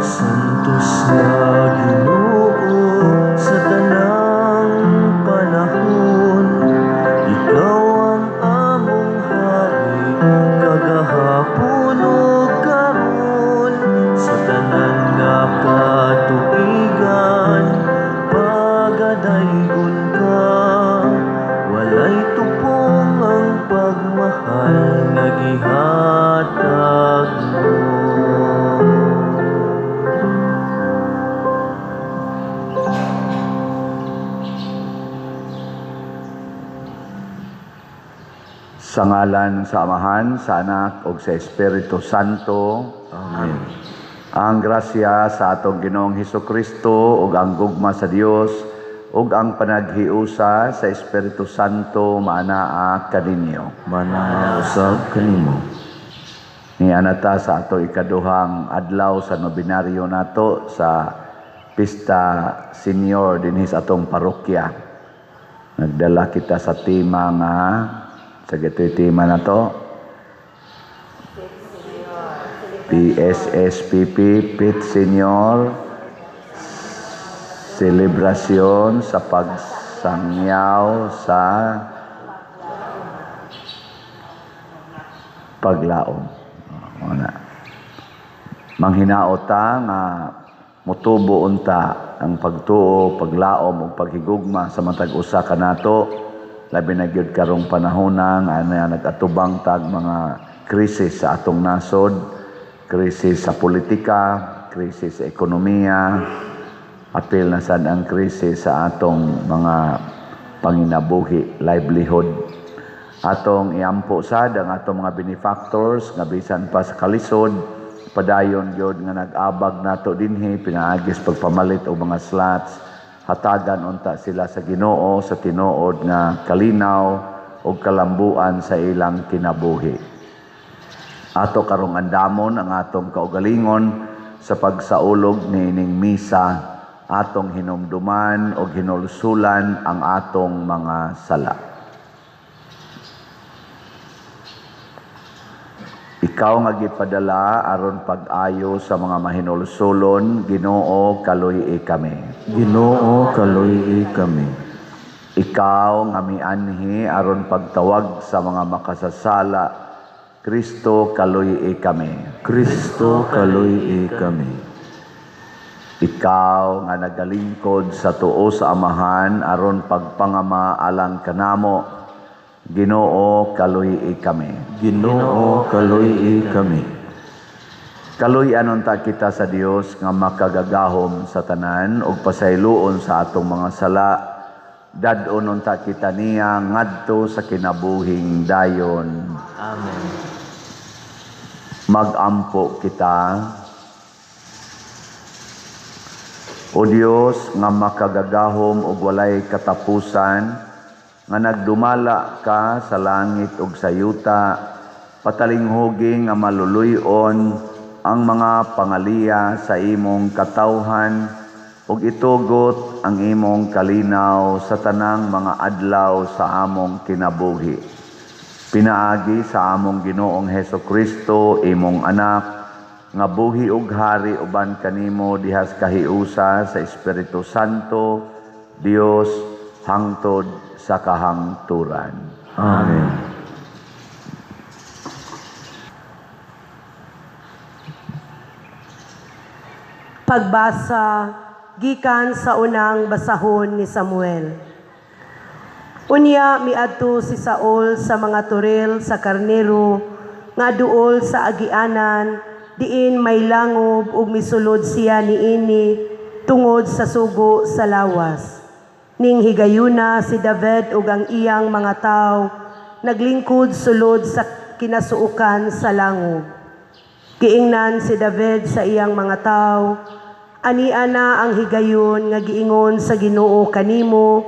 Santos nga Ginoo sa tanang panahon, ikaw ang among hari kagahapon ug karon, sa tanan nga katuigan pagadaygon ka. Walay tupong ang pagmahal nga gihatag mo. Sa ngalan sa Amahan, sa Anak, ug sa Espiritu Santo. Amen. Ang grasya sa atong Ginoong Hesus Kristo ug ang gugma sa Dios ug ang panaghiusa sa Espiritu Santo maanaa kaninyo. Manaa usab kanimo. Niana ta sa ato ikaduhang adlaw sa nobinaryo nato sa Pista Senior dinhi sa atong parokya. Nagdala kita sa tema nga sa gito'y tema na to, PSSPP, Pit Senior Celebration sa pagsangyaw sa paglaom. Una. Manghinaot ta nga mutubo unta ang pagtuo, paglaom ug paghigugma sa matag usa kanato, labi na gyud karong panahona nga nag-atubang tag mga krisis sa atong nasod, krisis sa politika, krisis sa ekonomiya, apil na sad ang krisis sa atong mga panginabuhi, livelihood. Atong iampo sad ang atong mga benefactors nga bisan pa sa kalisod, padayon gyud nga nag-abag nato dinhi pinaagis pagpamalit og mga slots. Hatagan unta sila sa Ginoo sa tinuod nga kalinaw ug kalambuan sa ilang kinabuhi. Ato karong andamon ang atong kaugalingon sa pagsaulog niining misa, atong hinumduman ug hinulsulan ang atong mga sala. Ikaw nga gipadala aron pag-ayo sa mga mahinulsulon, Ginoo, kaluy-i kami. Ginoo, kaluy-i kami. Ikaw nga mianhi aron pagtawag sa mga makasasala, Kristo, kaluy-i kami. Kristo, kaluy-i kami. Ikaw nga nagalingkod sa tuo sa Amahan aron pagpangama alang kanamo, Ginoo, kaluy-i kami. Ginoo, kaluy-i kami. Kaluy-an unta kita sa Dios nga makagagahom sa tanan ug pasayloon sa atong mga sala. Dad-on unta kita niya ngadto sa kinabuhing dayon. Amen. Mag-ampo kita. O Dios nga makagagahom ug walay katapusan, nga nagdumala ka sa langit ug sa yuta, patalinghugi nga maluluy-on ang mga pangaliya sa imong katawhan ug itugot ang imong kalinaw sa tanang mga adlaw sa among kinabuhi. Pinaagi sa among Ginoong Heso Kristo, imong anak, nga buhi ug hari uban kanimo dihas kahiusa sa Espiritu Santo, Dios, hangtod sa kahangturan. Amen. Pagbasa gikan sa unang basahon ni Samuel. Unya miadto si Saul sa mga toril sa karnero nga duol sa agianan, diin may langob, ug misulod siya niini tungod sa sugo sa lawas. Ning higayuna si David ug ang iyang mga tawo naglingkod sulod sa kinasuokan sa langob. Giingnan si David sa iyang mga tawo, "Ania na ang higayon nga giingon sa Ginoo kanimo,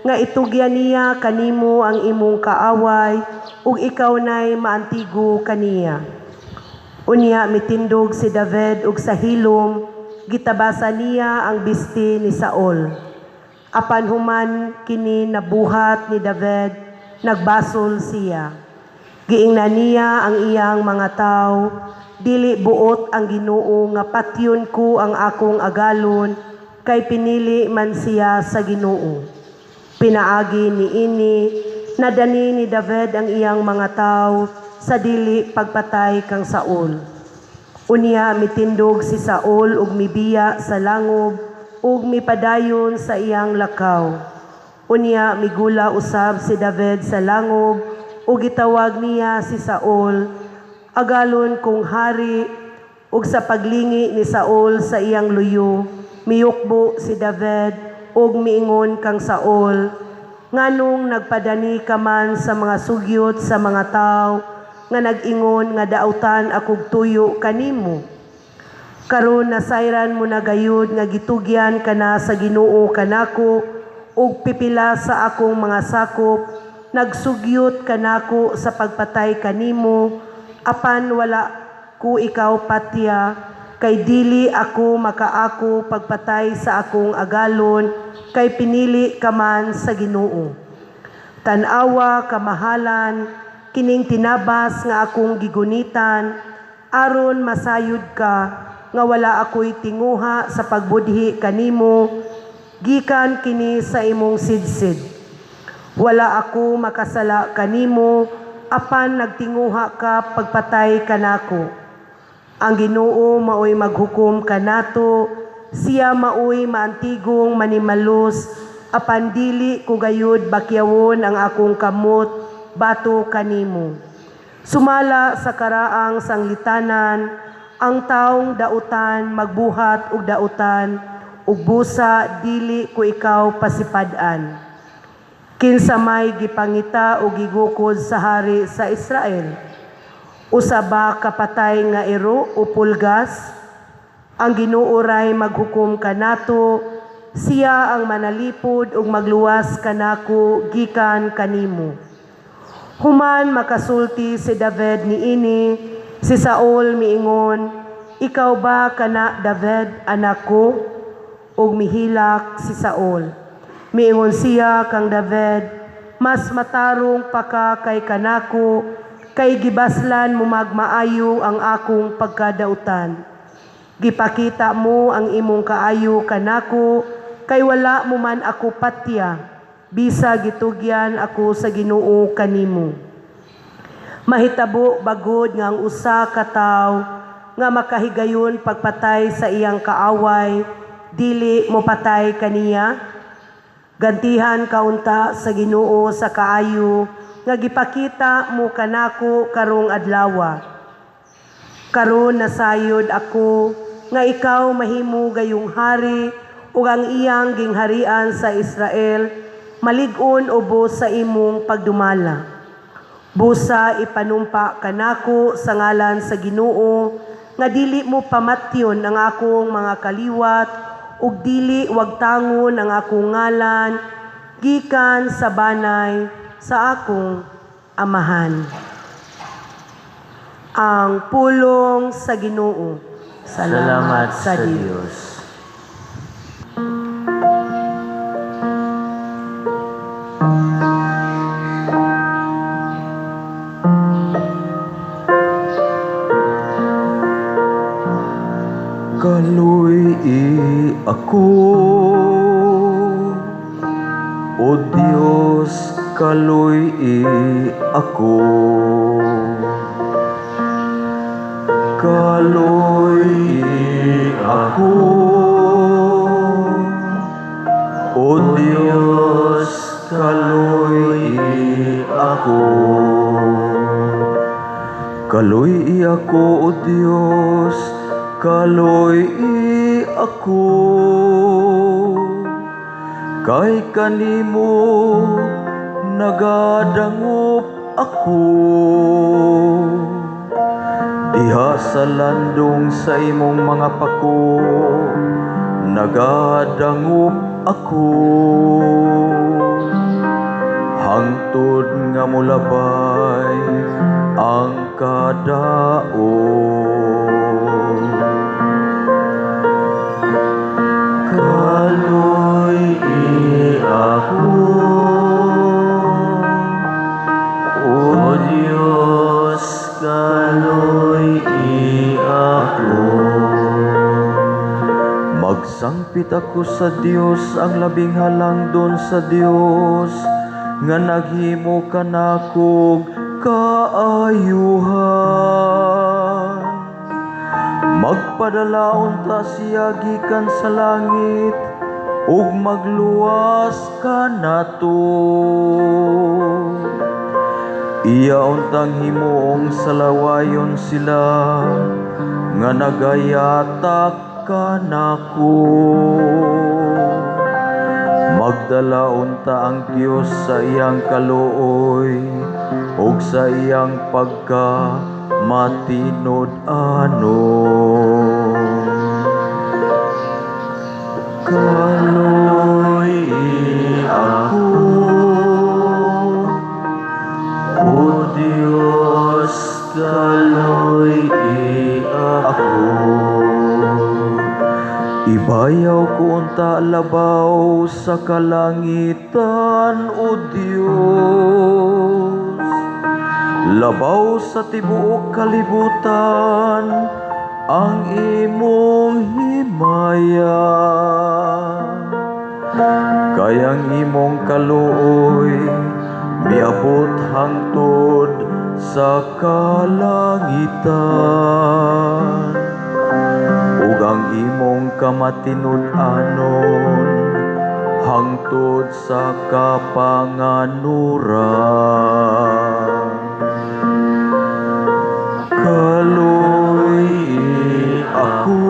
nga itugyan niya kanimo ang imong kaaway ug ikaw nay maantigo kaniya." Unya mitindog si David ug sa hilom gitabasa niya ang bisti ni Saul. Apan human kini nabuhat ni David, nagbasol siya. Giingnan niya ang iyang mga tawo, "Dili buot ang Ginoo nga patyon ko ang akong agalon, kay pinili man siya sa Ginoo." Pinaagi niini, nadani ni David ang iyang mga tawo sa dili pagpatay kang Saul. Unya mitindog si Saul ug mibiya sa langob ug mipadayon sa iyang lakaw. Unya migula usab si David sa langob ug gitawag niya si Saul, "Agalon kong hari," ug sa paglingi ni Saul sa iyang luyo, miyukbo si David ug miingon kang Saul, "Nganong nagpadani ka man sa mga sugyot sa mga tawo nga nag-ingon nga dautan akog tuyo kanimo? Karon nasayran mo na gayud nga gitugyan ka na sa Ginoo kanako, ug pipila sa akong mga sakop nagsugyot kanako sa pagpatay kanimo, apan wala ko ikaw patya, kay dili ako makaako pagpatay sa akong agalon, kay pinili ka man sa Ginoo. Tan-awa, kamahalan, kining tinabas nga akong gigunitan, aron masayod ka nga wala ako'y tinguha sa pagbudhi kanimo, gikan kini sa imong sidsid. Wala ako makasala kanimo, apan nagtinguha ka pagpatay kanako. Ang Ginoo maoy maghukom kanato, siya maoy maantigong manimalos, apan dili ko gayud bakyawon ang akong kamot batok kanimo. Sumala sa karaang sanglitanan, ang taong dautan magbuhat og dautan, ug busa dili ko ikaw pasipad-an. Kinsa may gipangita o gigukod sa hari sa Israel? Usa ba ka patay nga iro o pulgas? Ang Ginoo ray maghukom kanato, siya ang manalipod ug magluwas kanako gikan kanimo." Human makasulti si David niini, si Saul miingon, "Ikaw ba kana David, anak ko?" Ug mihilak si Saul. Miingon siya kang David, "Mas matarong pa ka kay kanako, kay gibaslan mo magmaayo ang akong pagkadautan. Gipakita mo ang imong kaayo kanako, kay wala mo man ako patya, bisa gitugyan ako sa Ginoo kanimo. Mahitabo bagod nga ang usa ka tawo nga makahigayon pagpatay sa iyang kaaway, dili mo patay kaniya? Gantihan ka unta sa Ginoo sa kaayo nga gipakita mo kanako karong adlawa. Karon nasayod ako nga ikaw mahimo gayong hari ug ang iyang gingharian sa Israel malig-on ubos sa imong pagdumala. Busa ipanumpa kanako sa ngalan sa Ginoo nga dili mo pamatyon ang akong mga kaliwat ug dili wagtangon ang akong ngalan gikan sa banay sa akong amahan." Ang pulong sa Ginoo. Salamat sa Diyos. Kaluy-i ako, O Diyos, kaluy-i ako. Kaluy-i ako, O Diyos, kaluy-i ako. Kaluy-i ako, O Diyos, kaluy-i ako. Kay kanimo nagadangop ako. Diha sa landong sa imong mga pako, nagadangop ako. Hangtod nga molabay ang kadaot. Kaloy-i ako. Magsangpit ako sa Dios, ang labing halangdon sa Dios, nga naghimo kanakog kaayuhan. Magpadala unta siya gikan sa langit ug magluwas kanato. Iya untang himuong salawayon sila nga nagayatak kanako. Magdala unta ang Dios sa iyang kaluoy ug sa iyang pagka matinud-anon. Kaloy ako, O Diyos, kaloy ako. Ibayaw ko unta labaw sa kalangitan, O Diyos. Labaw sa tibuok kalibutan ang imong himaya. Kay ang imong kaluoy miabot hangtod sa kalangitan, ug ang imong kamatinud-anon hangtod sa kapanganuran. Kaloy ako,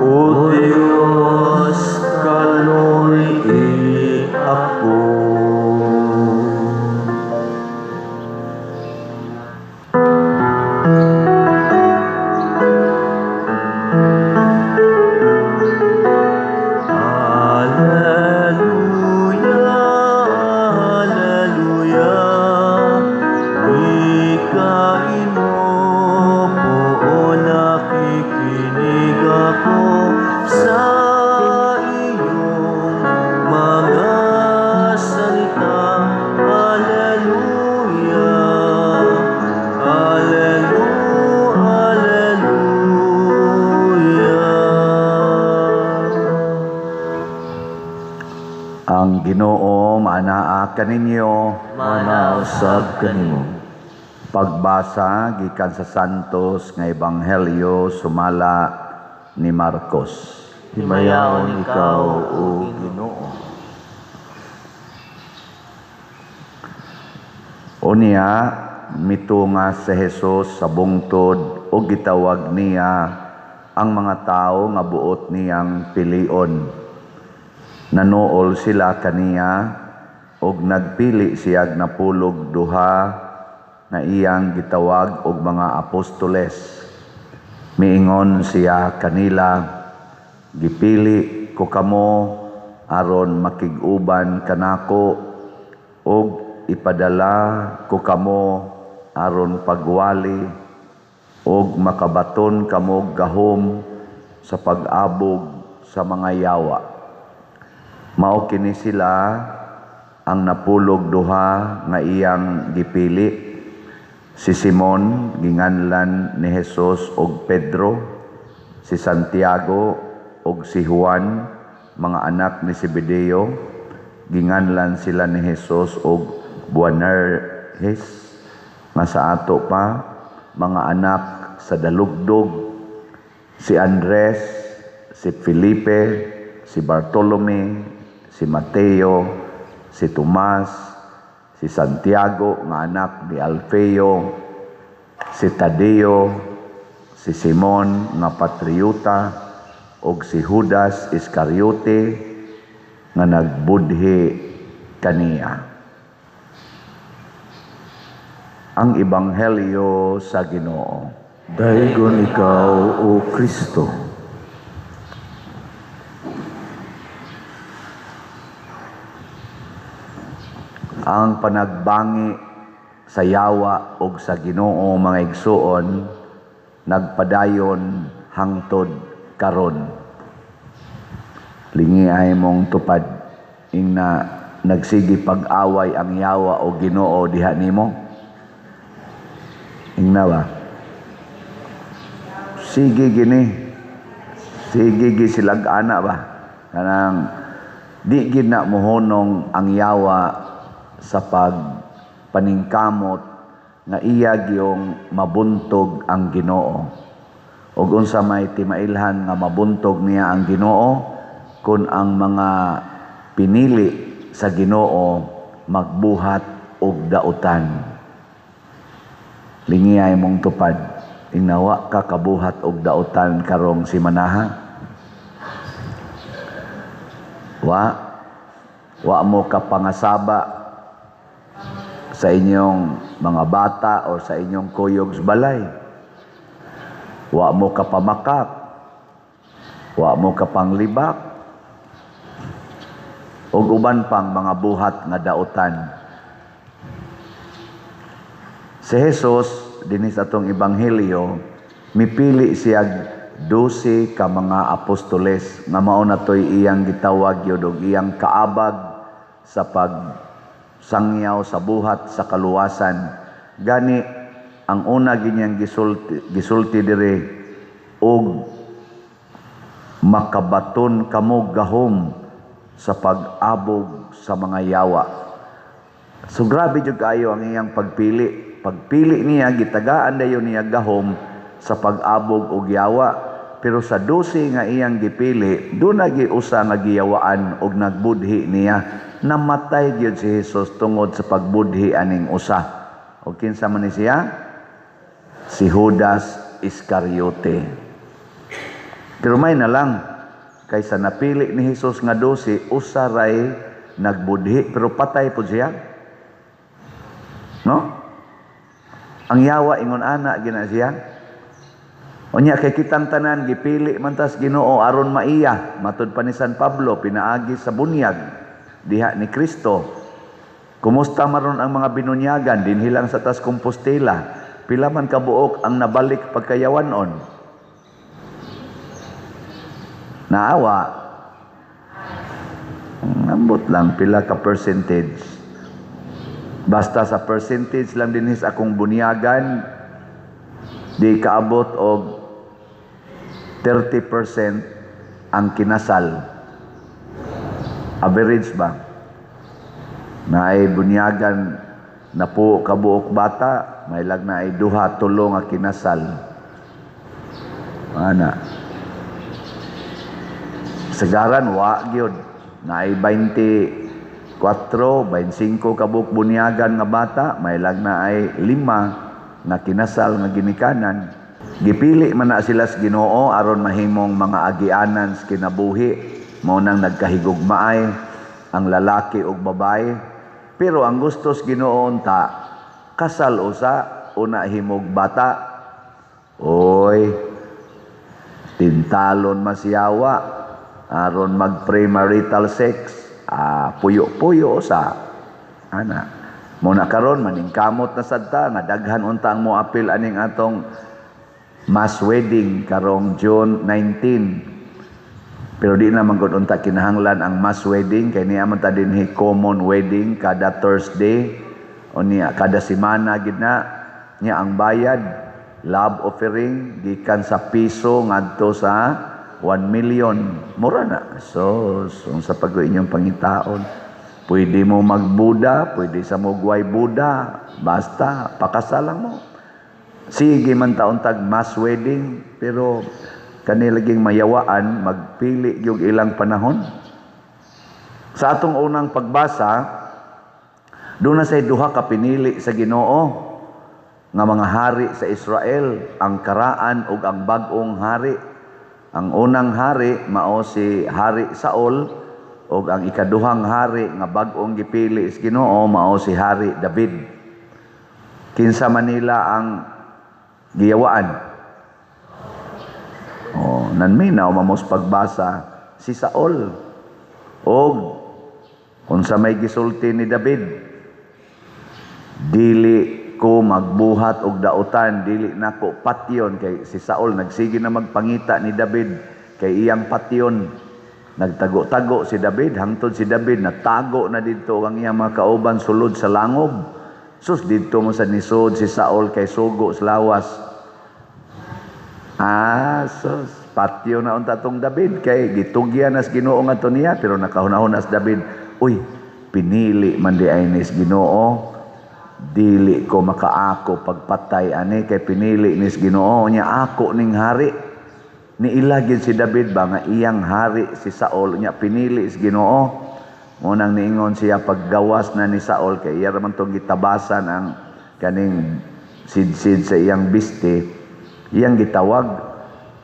O Diyos, kaloy ako. Alleluia, Alleluia, Wikain mo po, nakikinig ako sa iyong mga salita. Alleluia, Alleluia, Alleluia. Ang Ginoo maanaa kaninyo. Manausab kanimo. Pagbasa gikan sa Santos nga Ebanghelyo sumala ni Marcos. Himayaon ikaw, O Ginoo. Unya mitunga si Jesus sa bungtod ug gitawag niya ang mga tawo nga buot niyang pilion. Nanuol sila kaniya ug nagpili siyag 12 na iyang gitawag og mga apostoles. Miingon siya kanila, "Gipili ko kamo aron makig-uban kanako ug ipadala ko kamo aron pagwali ug makabaton kamo gahom sa pag-abog sa mga yawa." Mao kini sila ang 12 nga iyang gipili: si Simon, ginganlan ni Jesus og Pedro, si Santiago og si Juan, mga anak ni Zebedeo, ginganlan sila ni Jesus og Boanerges, nga sa ato pa mga anak sa dalugdog, si Andres, si Felipe, si Bartolome, si Mateo, si Tomas, si Santiago nga anak ni Alfeo, si Tadeo, si Simon nga patriota, ug si Judas Iscariote nga nagbudhi kaniya. Ang Ebanghelyo sa Ginoo. Daygon ikaw, O Kristo. Ang panagbangi sa yawa ug sa Ginoo, mga igsuon, nagpadayon hangtod karon. Lingi ay mong tupad ingna nagsigi pag-away ang yawa o Ginoo diha nimo. Ingna ba? Sige gini. Sige gi silag ana ba? Kanang di gid na mohunong ang yawa sa pagpaningkamot nga iya gyung mabuntog ang Ginoo. Ug unsa may timailhan nga mabuntog niya ang Ginoo kun ang mga pinili sa Ginoo magbuhat og dautan. Lingiyay mong tupad, inawa ka kabuhat og dautan karong simanaha. Wa mo kapangasaba sa inyong mga bata o sa inyong kuyog sa balay. Wa mo kapamakak. Wa mo kapanglibak. Og uban pang mga buhat nga dautan. Si Jesus, dinhi sa atong ebanghelyo, mipili siya 12 ka mga apostoles nga mao na to'y iyang gitawag yun og iyang kaabag sa pagsangyaw sa buhat sa kaluwasan. Gani ang una ginyang gisulti diri, og makabaton kamo gahom sa pag-abog sa mga yawa. So grabe jud kaayo ang iyang pagpili. Pagpili niya, gitagaan dayon niya gahom sa pag-abog og yawa. Pero sa 12 nga iyang gipili, doon na giusa nga giyawaan og nagbudhi niya. Namatay gyud si Jesus tungod sa pagbudhi aning usa. Og kinsa man ni siya? Si Judas Iscariote. Pero may na lang, kaysa napili ni Jesus nga 12, usa ray nagbudhi, pero patay po siya. No? Ang yawa ingon ana gina siya. Unya kay kitang tanan gipili man tas Ginoo aron maiya, matud pa ni San Pablo pinaagi sa bunyag diha ni Kristo. Kumusta maron ang mga binunyagan dinhi lang sa tas Compostela? Pila man kabuok ang nabalik pagkayawanon? Naawa. Ambot lang pila ka percentage. Basta sa percentage lang dinhi sa akong bunyagan, di kaabot og 30% ang kinasal. Average ba? Naay bunyagan na po kabuok bata, may lag na ay duha tulo nga kinasal. Ana. Sagaran wa gyud. Naay 24, 25 kabuok bunyagan nga bata, may lag na ay 5 nga kinasal nga ginikanan. Gipili man na sila sa Ginoo aron mahimong mga agianan sa kinabuhi. Mao nang nagkahigugmaay ang lalaki ug babae. Pero ang gusto sa Ginoo unta, kasal usa una himog bata. Oy, tintalon masiyawa aron mag-premarital sex. Puyo-puyo usa. Ana. Muna karon maningkamot na sad ta nga daghan unta ang moapil aning atong mass wedding karong June 19. Pero di na man gud unta kinahanglan ang mass wedding kay niya man ta dinhi common wedding kada Thursday o niya kada semana gid na niya ang bayad love offering gikan sa piso ngadto sa 1 million. Mura na. So, sa pag inyong pangitaon, pwede mo magbuda, pwede sa mugway Buda, basta pakasalang mo. Sige man taon tag mass wedding, pero kanilaging mayawaan, magpili yung ilang panahon. Sa atong unang pagbasa, doon na say duha ka pinili sa Ginoo nga mga hari sa Israel, ang karaan ug ang bag-ong hari. Ang unang hari mao si Hari Saul ug ang ikaduhang hari nga bag-ong gipili sa Ginoo mao si Hari David. Kinsa man nila ang giyawaan? Oh, nanminaw mamos pagbasa si Saul. Og unsa may gisulti ni David? Dili ko magbuhat og dautan, dili nako patyon. Kay si Saul nagsige na magpangita ni David kay iyang patyon. Nagtago-tago si David hangtod si David natago na didto ang iyang mga kauban sulod sa langob. Sus, didto mo sa nisod si Saul kay sugo sa lawas. Ah, sus, patyo na unta tong David kay gitugyan nas Ginoo ngadto niya, pero nakahuna-huna si David, "Uy, pinili man di ay nis Ginoo, dili ko makaako pagpatay ani kay pinili nis Ginoo nya, ako ning hari." Niila gyud si David ba nga iyang hari si Saul nya pinili si Ginoo. Mo nang niingon siya paggawas na ni Saul, kay iya raman tong gitabasan ang kaning sidsid sa iyang biste, iyang gitawag,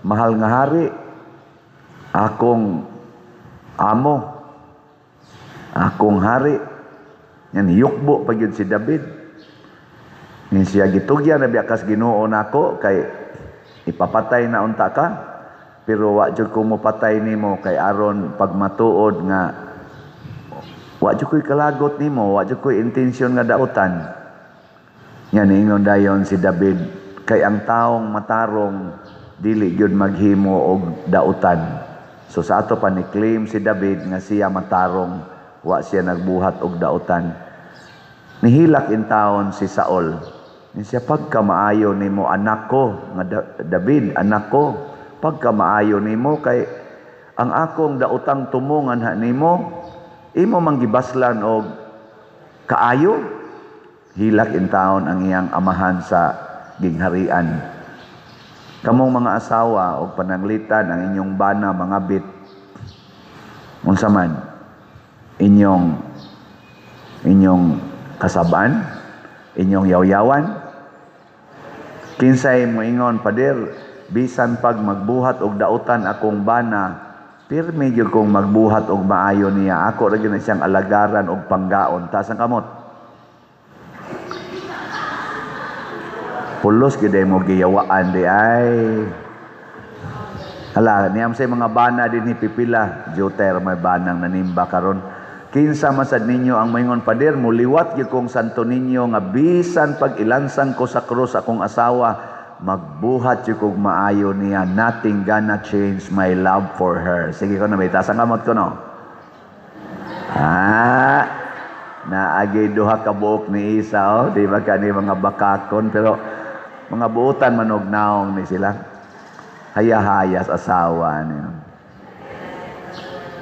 "Mahal nga hari, akong amo, akong hari." Yan, yukbo pa gyud si David. Yan siya, "Gitugyan na biya kas Ginoo nako kay ipapatay na unta ka, pero wa jud ko mopatay nimo kay aron pagmatuod nga wa jud ko'y kalagot nimo, wa jud ko'y intensyon nga dautan." Yan, niingon dayon si David, kay ang taong matarong dili gyud maghimo og dautan. So sa ato pa ni claim si David nga siya matarong, wa siya nagbuhat og dautan. Nihilak in taon si Saul. Ni siya, "Pagka maayo nimo, anak ko nga David, anak ko, pagka maayo nimo kay ang akong daotang tumongan ha nimo, imo mang gibaslan og kaayo." Hilak in taon ang iyang amahan sa gingharian. Kamong mga asawa og pananglitan ang inyong bana mga bit, unsa man inyong kasabaan, inyong yawyawan? Kinsay moingon, "Pader, bisan pag magbuhat og dautan akong bana, pirmi gyud kong magbuhat og maayo niya. Ako ra gyud na siyang alagaran og panggaon"? Taas ang kamot. Pulos gyud mo giyawaan di ay. Hala, niyam say mga bana din pipila. Joter may banang nanimba karon. Kinsa man sad ninyo ang moingon, "Pader, muliwat gyud kong Santo Niño nga bisan pag ilansang ko sa krus akong asawa, magbuhat gyud kog maayo niya. Nothing gonna change my love for her"? Sige ko na, may taas ang kamot ko, no? Ah, naagay duha ka buok ni isa, oh. Di ba kani mga bakakon, pero mga buutan manog naong ni sila. Hayahayas asawa niyo.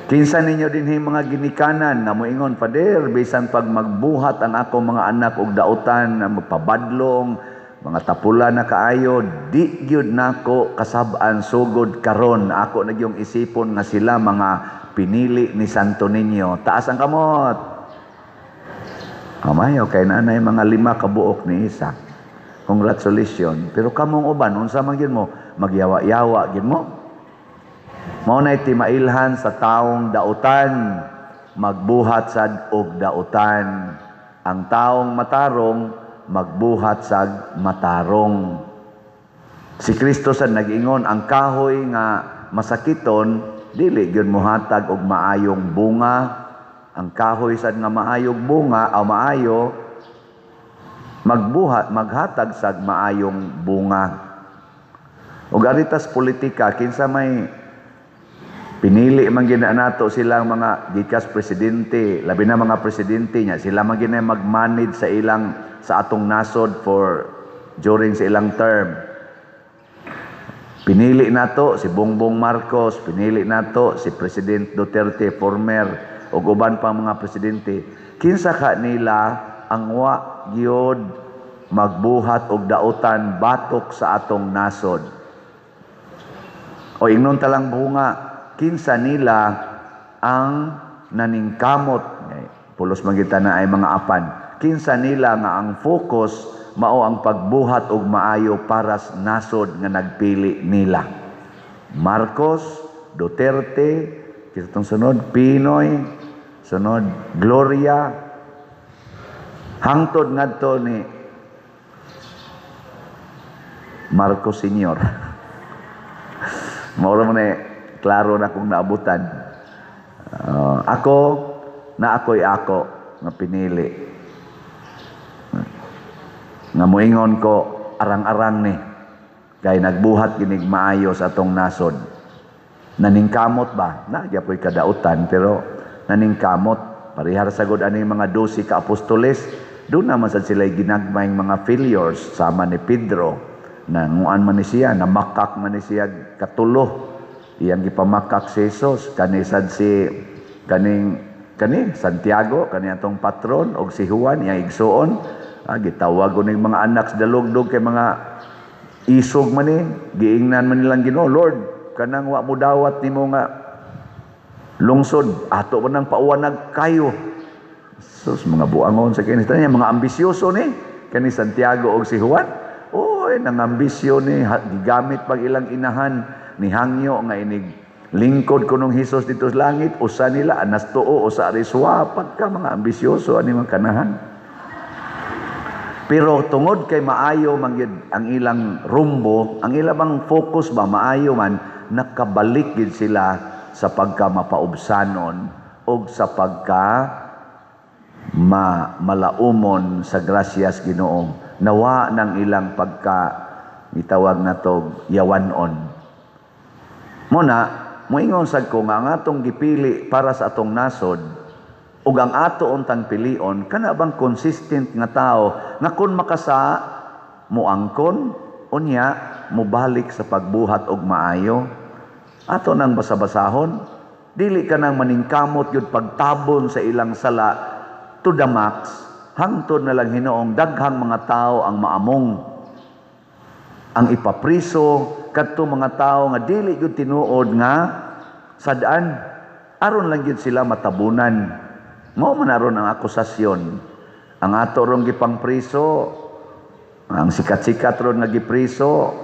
Kinsa ninyo dinhi mga ginikanan nga moingon, "Pader, bisan pag magbuhat ang akong mga anak og dautan, na magpabadlong, mga tapula na kaayo, di gyud nako kasab-an sugod karon. Ako na gyung isipon nga sila mga pinili ni Santo Niño"? Taas ang kamot. Amayo kay nanay mga lima ka buok ni isa. Congratulations. Pero kamong uban, unsa man gyud mo? Magyawa-yawa gyud mo? Mao nay timailhan sa taong dautan, magbuhat sad og dautan. Ang taong matarong, magbuhat sad matarong. Si Kristo sad nag-ingon, ang kahoy nga masakiton dili gyud mohatag og maayong bunga. Ang kahoy sad nga maayong bunga o maayo, magbuhat maghatag sad maayong bunga. Ug aritas politika, kinsa may pinili man gyud na nato silang mga gikas presidente, labi na mga presidente niya, sila man gyud na mag-manage sa ilang sa atong nasod for during sa ilang term. Pinili nato si Bongbong Marcos, pinili nato si President Duterte former ug uban pa mga presidente. Kinsa ka nila ang wa gyud magbuhat og dautan batok sa atong nasod? O ingnon talang bunga, kinsa nila ang naningkamot? Eh, pulos man kita na ay mga apan. Kinsa nila nga ang focus mao ang pagbuhat og maayo para sa nasod nga nagpili nila? Marcos, Duterte, kita tong sunod, Pinoy, sunod, Gloria, hangtod ngadto ni Marcos Senior. Mao ra man eh, klaro na kung naabutan. Ako, na ako'y ako nga pinili. Nga moingon ko, arang-arang ni. Kay nagbuhat ginig maayo sa atong nasod. Naningkamot ba? Nagyapoy kadautan, pero naningkamot. Parihar sagod ani mga 12 ka apostoles, Doon naman sad sila ginagmayng mga failures sama ni Pedro na nguan man ni siya, namakak man ni siya katulo. Iyang gipamakak si Jesus kani sad si kaning kani Santiago, kani atong patron, og si Juan iyang igsuon. Gitawag ko ning mga anak sa dalugdog kay mga isog man ni, giingnan man nilang Ginoo, "Lord, kanang wa mo dawat nimo nga lungsod, ato man nang pauwanag kayo." Sus, mga buangon sa kini niya, mga ambisyoso ni kani Santiago og si Juan. Oy, nang ambisyon ni, gigamit pag ilang inahan ni hangyo nga inig lingkod kunong Hesus dito sa langit, usa nila anas tuo, usa ariswa, pagka mga ambisyoso ani mga kanahan. Pero tungod kay maayo man gyud ang ilang rumbo, ang ilang bang focus ba maayo man, nakabalik gid sila sa pagka mapaubsanon og sa pagka malaumon sa grasyas Ginoo. Nawa ng ilang pagka gitawag nato yawanon. Muna, moingon sad ko nga ang atong gipili para sa atong nasod ug ang ato untang pilion kana bang consistent nga tao nga kun makasa moangkon, unya mobalik sa pagbuhat og maayo. Ato nang basa-basahon, dili ka nang maningkamot yun pagtabon sa ilang sala to the max, hangtod na lang hinoong daghang mga tao ang maamong ang ipapriso kadto mga tao nga dili gyud tinuod nga sad-an, aron lang gyud sila matabunan. Mao man aron ang akusasyon. Ang ato rong gipangpriso, ang sikat-sikat ron nga gipriso,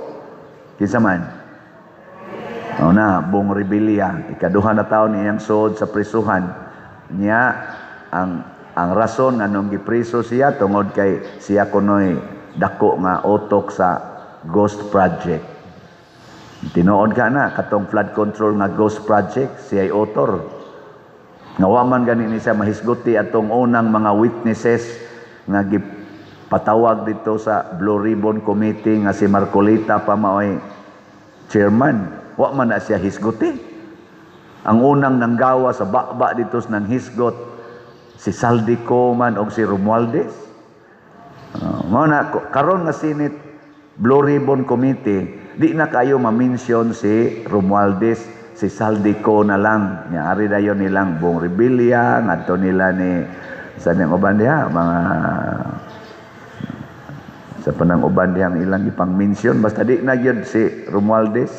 kinsa man? O na, Bong Revilla, ikaduha na taon niyang suod sa prisuhan. Niya, ang rason nganong gipriso siya tungod kay siya kunoy dako nga utok sa Ghost Project. Tinuod ka na katong flood control nga Ghost Project, siya ay author. Nga wa man gani ni siya mahisguti atong unang mga witnesses nga gipatawag dito sa Blue Ribbon Committee nga si Marcoleta pa maoy chairman. Wa man na siya hisguti. Ang unang nanggawa sa baba dito sa nang hisgot si Zaldy Co man og si Romualdez. Mao na karon nga Senate Blue Ribbon Committee, di na kayo ma-mention si Romualdez, si Zaldy Co na lang. Nya ari dayon nilang Bong Revilla, ngadto nila ni sa niyang uban diha, mga sa panang uban diha ang ilang ipang-mention, basta di na gyud si Romualdez.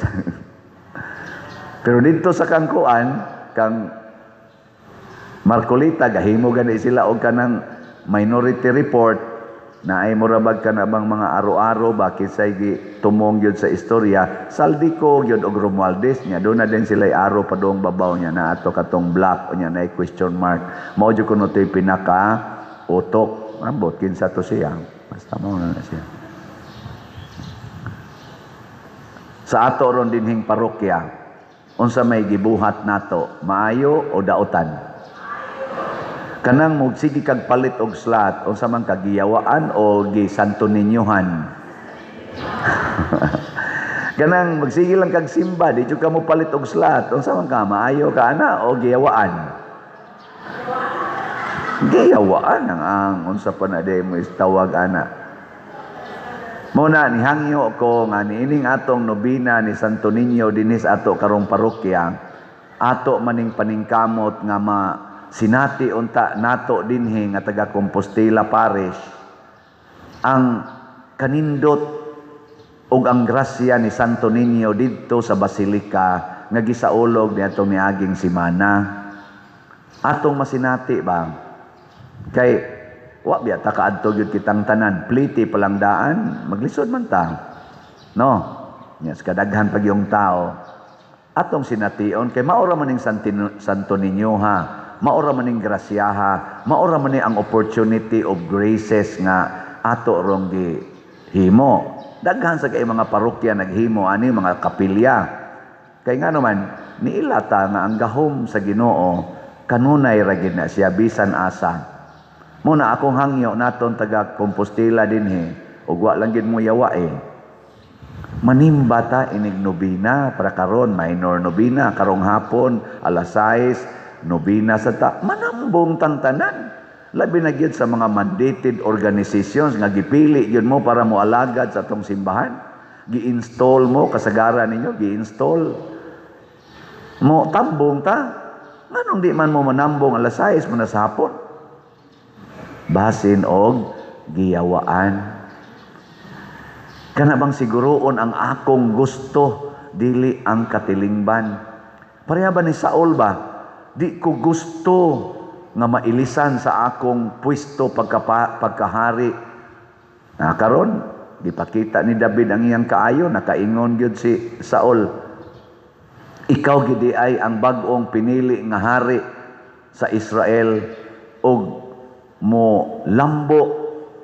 Pero dito sa kangkuan, kang Marcoleta, gahimo gani sila og kanang minority report na ay murabag ka na bang mga aro-aro ba kinsay gi tumong gyud sa istorya, Zaldy Co gyud og Romualdez. Nya doon na din sila aro padung babaw niya na ato katong black unya na question mark, mao jud kuno to'y pinaka utok. Ambot kinsa to siya, basta mao na na siya. Sa ato ron dinhing parokya, unsa may gibuhat nato, maayo o dautan? Kanang mogsige kag palit og slot, unsa man kagiyawaan o gisanto ninyohan? Kanang magsige lang kag simba, di jud ka mo palit og slot, unsa man ka, maayo ka ana o giyawaan? Giyawaan ang unsa pa na day mo tawag ana. Mo na nihangyo ko nga niining atong nobina ni Santo Niño dinis ato karong parokya, ato maning paningkamot nga ma sinati unta nato dinhi nga taga Compostela Parish ang kanindot ug ang grasya ni Santo Niño didto sa basilika nga gisaulog niadtong niaging semana. Atong masinati ba? Kay wa biya ta kaadto gyud kitang tanan, pliti palang daan, maglisod man ta. No? Yes, kadaghan pag yung tao. Atong sination kay maura man ning Santo Niño ha, maura man ning grasyaha, maura man ni ang opportunity of graces nga ato rong gihimo. Daghan sa kay mga parokya naghimo ani mga kapilya. Kay nga naman niila ta nga ang gahom sa Ginoo kanunay ra gid na siya bisan asa. Muna akong hangyo naton taga Compostela dinhi ug wa lang gid mo yawa eh. Manimba ta inig nobina para karon minor nobina karong hapon alas 6 nobina sa ta manambong tang tanan. Labi na gyud sa mga mandated organizations nga gipili gyud mo para mo alagad sa atong simbahan. Gi-install mo, kasagaran ninyo, gi-install. Mo tambong ta. Nganong di man mo manambong alas 6 mo na sa hapon? Basin og giyawaan. Kana bang siguroon ang akong gusto, dili ang katilingban. Pareha ba ni Saul ba? Di ko gusto nga mailisan sa akong pwesto pagkahari. Na karon gipakita ni David ang iyang kaayo, nakaingon gyud si Saul. Ikaw gidi ay ang bag-ong pinili nga hari sa Israel ug mo lambo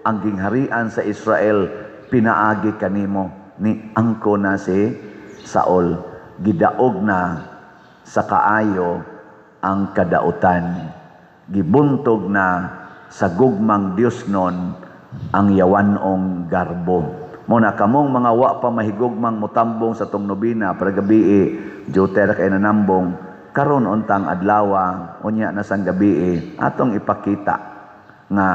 ang gingharian sa Israel pinaagi kanimo. Ni angko na si Saul, gidaog na sa kaayo ang kadautan, gibuntog na sa gugmang Dios nun ang yawanong garbo. Mo na kamong mga wa pa mahigugmang mutambong sa tong nobina para gabi, duter kay nanambong karon untang adlawa, unya na sang gabi, atong ipakita nga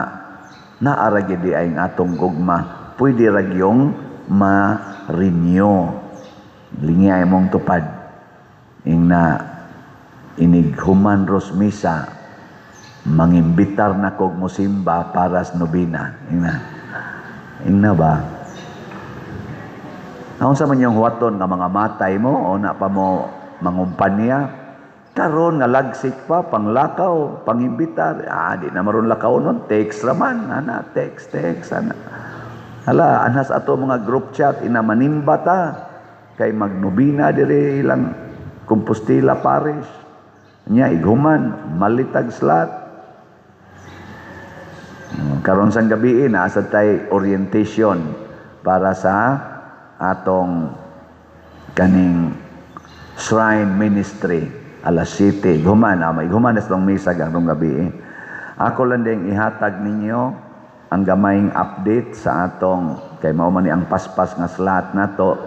naa ra gyud ay ang atong gugma, pwede ra gyung ma-renew. Lingay mong tupad ing na inig human ros misa, mangimbitar na kog musimba para sa nobina. Ing na ba? Naunsa man yung huwaton nga mga matay mo o na pa mo mangumpanya karon nga lagsik pa, panglakaw, pangimbitar. Di na maron lakaw nun, text raman ana, text text ana. Hala, anhas ato mga group chat, ina manimba ta kay magnobina dire ilang Compostela Parish. Nya ighuman malitag slot. Karon sang gabi naa sad tay orientation para sa atong kaning shrine ministry alas 7. Ighuman, ighuman na sa misa karong gabi. Ako lang ding ihatag ninyo ang gamayng update sa atong, kay mao man ni ang paspas nga slot nato,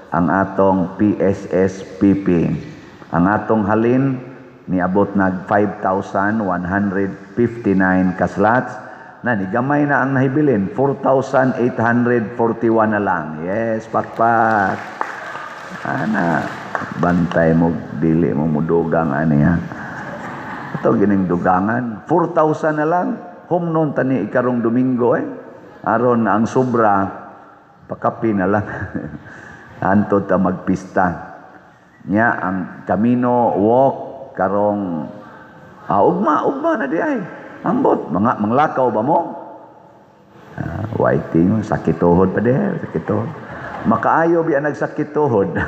ang atong PSSPP. Ang atong halin niabot nag 5,159 ka slots na, ni gamay na ang nahibilin, 4,841 na lang. Yes, pakpak ana. Bantay mo dili mo mudugang ani ha. Ito gining dugangan, 4,000 na lang. Humnon tani ikarong Domingo eh. Aron ang sobra pakapi na lang. Antod ta magpista. Nya ang Camino walk karong ugma, ugma na di ay. Ambot mga manglakaw ba mo? Waiting, sakit tuhod pa di, sakit tuhod. Makaayo biya nagsakit tuhod.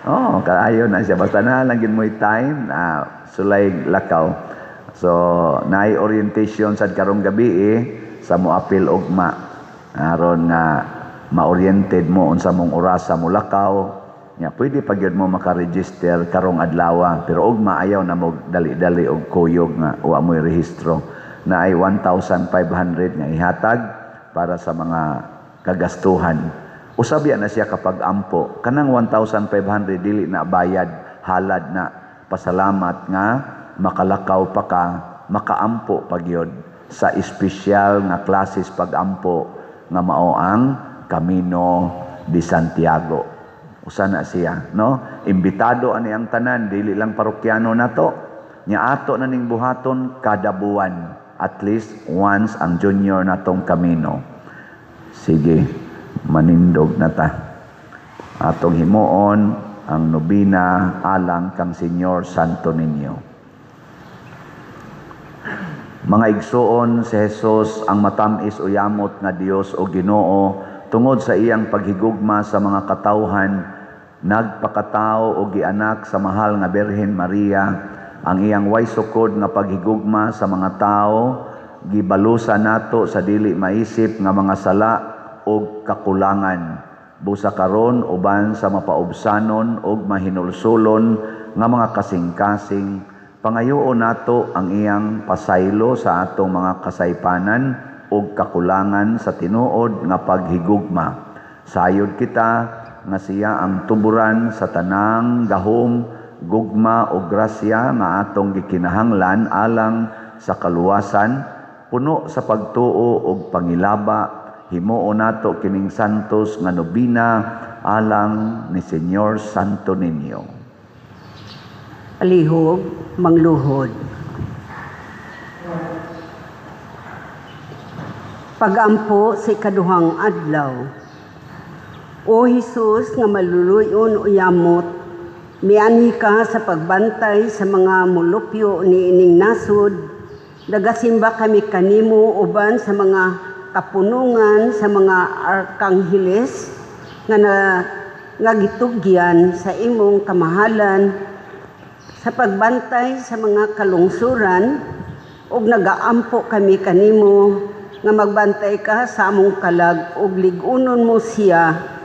Oh, kaayo na siya basta na lang gid mo'y time sulay lakaw. So, naay orientation sad karong gabi eh, sa moapil ugma. Aron nga ma-oriented mo unsa mong orasa mo lakaw. Nya pwede pa gyud mo maka-register karong adlaw, pero ugma ayaw na mo dali-dali og kuyog nga wa mo'y rehistro. Naay 1,500 nga ihatag para sa mga kagastuhan. Usab na siya kapag ampo. Kanang 1,500 dili na bayad, halad na pasalamat nga makalakaw pa ka, makaampo pa gyud sa espesyal nga klases pag-ampo nga mao ang Camino de Santiago. Usa na siya, no? Imbitado ani ang tanan, dili lang parokyano nato. Nya ato na ning buhaton kada buwan, at least once ang junior natong Camino. Sige, manindog na ta. Atong himuon ang nobina alang kang Señor Santo Niño. Mga igsuon, si Jesus ang matamis o yamot nga Dios o Ginoo, tungod sa iyang paghigugma sa mga katawhan, nagpakatao o gianak sa mahal nga Birhen Maria. Ang iyang way sukod nga paghigugma sa mga tao gibalusa nato sa dili maisip nga mga sala og kakulangan. Busa karon, uban sa mapaubsanon og mahinulsulon nga mga kasing-kasing, pangayoon nato ang iyang pasaylo sa atong mga kasaypanan ug kakulangan sa tinuod nga paghigugma. Sayod kita nga siya ang tuburan sa tanang gahom, gugma ug grasya nga atong gikinahanglan alang sa kaluwasan. Puno sa pagtuo ug pangilaba, himuon nato kining santos nga nobina alang ni Señor Santo Niño. Palihog, mangluhod. Pagampo sa ikaduhang adlaw. O Hesus nga maluluyon o yamot, mianhi ka sa pagbantay sa mga mulupyo ni ining nasod, nagasimba kami kanimo uban sa mga kapunungan sa mga arkangheles nga gitugyan sa imong kamahalan sa pagbantay sa mga kalungsuran, ug nagaampo kami kanimo nga magbantay ka sa among kalag ug lig-unon mo siya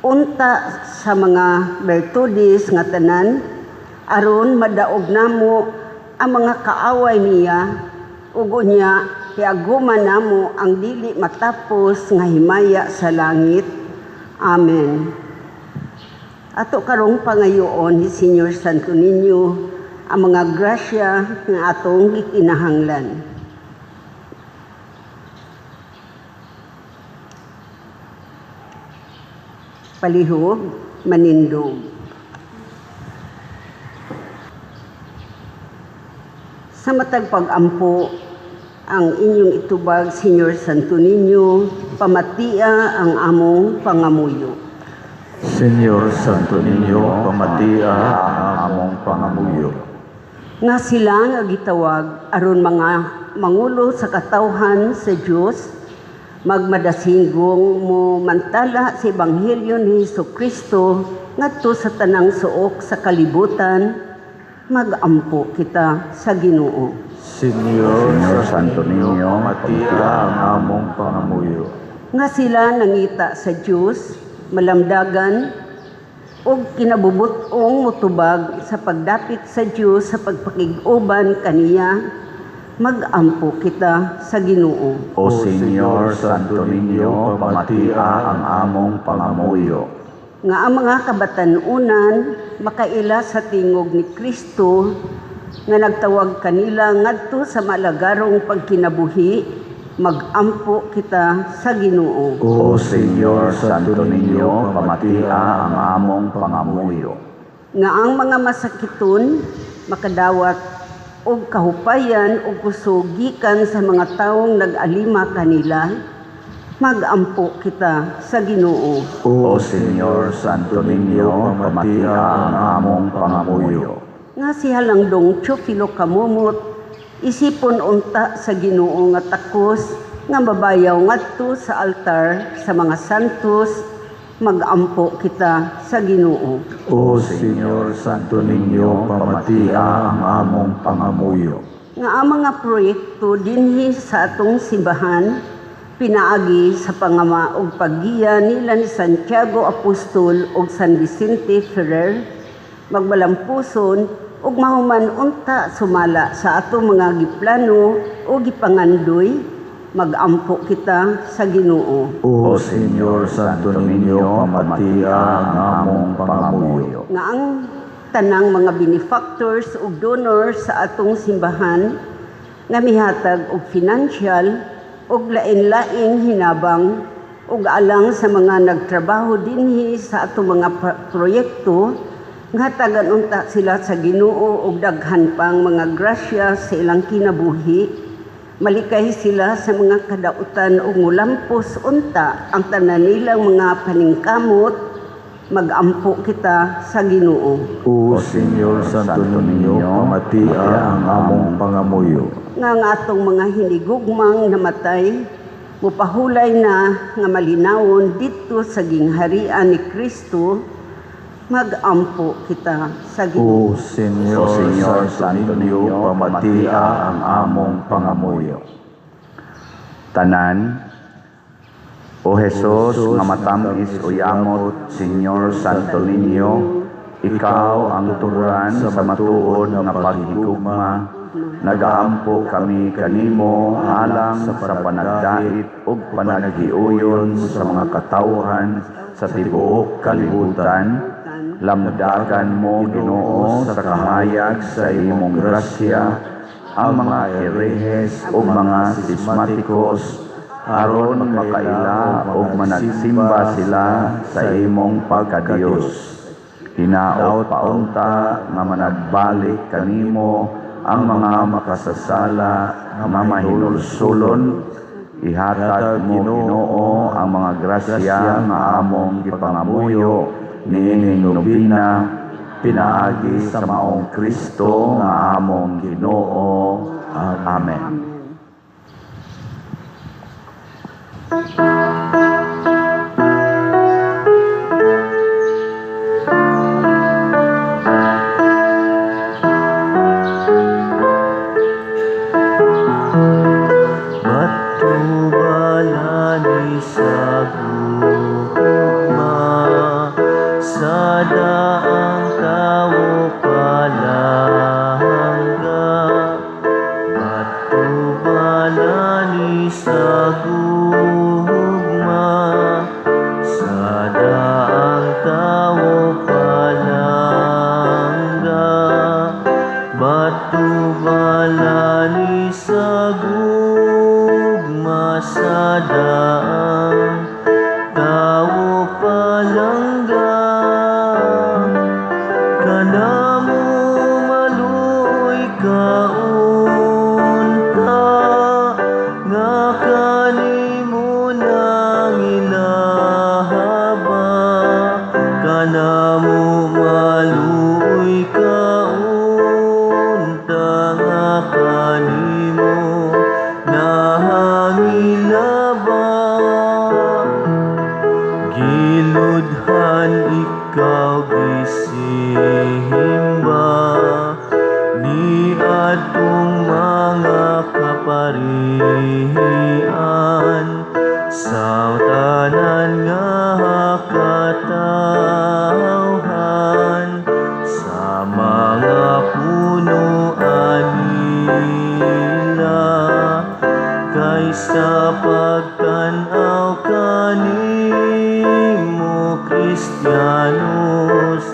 unta sa mga bertudes nga tanan, aron madaog namo ang mga kaaway niya ug unya hiaguman namo ang dili matapos nga himaya sa langit. Amen. Ato karong pangayoon ni Señor Santo Niño ang mga grasya nga atong gikinahanglan. Palihog, manindog. Sa matag pag-ampo, ang inyong itubag, Señor Santo Niño, pamatia ang among pangamuyo. Señor Santo Niño, pamatia ang among pangamuyo. Nga sila nga gitawag aron mga mangulo sa katawhan sa Dios, magmadasinggong mo mantala sa Ebanghelyo ni Hesukristo ngadto sa tanang suok sa kalibutan, magampo kita sa Ginoo. Señor Señor Santo Niño, pamatia ang among pangamuyo. Nga sila nangita sa Dios, malamdagan ug kinabubut-ong motubag sa pagdapit sa Dios sa pagpakig-uban kaniya, magampo kita sa Ginoo. O Señor Santo Niño, pamatia ang among pangamuyo. Nga ang mga kabatan-unan makaila sa tingog ni Kristo nga nagtawag kanila ngadto sa malagarong pagkinabuhi, magampo kita sa Ginoo. O Señor Santo Niño, pamatia ang among pangamuyo. Nga ang mga masakiton makadawat og kahupayan og kusog gikan sa mga taong nag-alima kanila, magampo kita sa Ginoo. O Señor Santo Niño, pamatia ang among pangamuyo. Nga si Halangdong Teofilo Camomot, isipon unta sa Ginoo nga takos nga mabayaw ngadto sa altar sa mga santos, magampo kita sa Ginoo. O Señor Santo Niño, pamatia ang among pangamuyo. Nga ang mga proyekto dinhi sa atong simbahan pinaagi sa pangama og paggiya nila ni Santiago Apostol ug San Vicente Ferrer, magbalampuson ug mahuman unta sumala sa atong mga giplano o gipangandoy, magampo kita sa Ginoo. O Señor Santo Niño, pamatia ang among pangamuyo. Nga ang tanang mga benefactors ug donors sa atong simbahan nga mihatag og financial ug lain-laing hinabang ug alang sa mga nagtrabaho dinhi sa atong mga proyekto, nga hatagan unta sila sa Ginoo og daghan pang mga grasya sa ilang kinabuhi, malikay sila sa mga kadautan ug mulampos unta ang tanan nilang mga paningkamot, magampo kita sa Ginoo. O Señor Santo Niño, pamatia ang among pangamuyo. Nga ang atong mga hinigugmang namatay, mupahulay na nga malinawon didto sa gingharian ni Kristo, magampo kita sa Ginoo. O Señor O Señor Santo Niño, pamatia ang among pangamuyo. Tanan, O Jesus, nga matamis o yamot, Señor Santo Niño, ikaw ang turan sa matuod nga paghigugma. Nagaampo kami kanimo alang sa panagdait ug panaghiuyon sa mga katawhan sa tibuok kalibutan. Lamdagan mo, Ginoo, sa kahayag sa imong grasya ang mga erehes ug mga sismatikos, aron makaila ug managsimba sila sa imong pagkadiyos. Hinaot paunta nga managbalik kanimo ang mga makasasala nga mahinulsulon. Ihatag mo, Ginoo, ang mga grasya nga among gipangamuyo niining nobina pinaagi sa maong Kristo nga among Ginoo. Amen. Matubalani sa gugma, sa daang tawo palangga. Matubalani sa gugma, sa daang tawo palangga. Matubalani sa gugma, sa daang tawo palangga. Kanamo maluoy ka unta, nga kanimo nang ilahaba. Kanamo maluoy ka unta, nga kanimo nahangilaba. Giludhan ikaw gisihimba ni atong mga kaparian sa tanan nga katawhan, sa mga punoan nila, kay sa pagtan-aw kanimo, Kristiyanos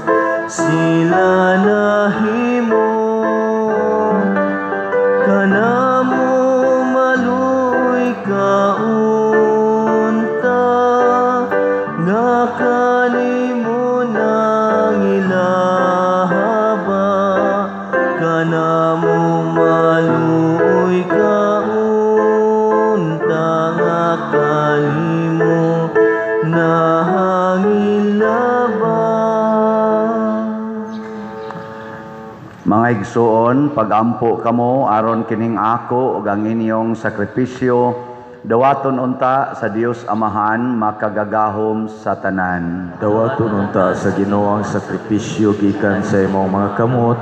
sila nahimo. Kanamo maluoy ka unta, nga kanimo nang ilahaba. Kanamo maluoy ka unta, nga kanimo nahangilaba. Mga igsuon, pagampo kamo aron kining ako ug ang inyong sakripisyo dawaton unta sa Dios Amahan makagagahom sa tanan. Dawaton unta sa Ginoo ang sakripisyo gikan sa imong mga kamot,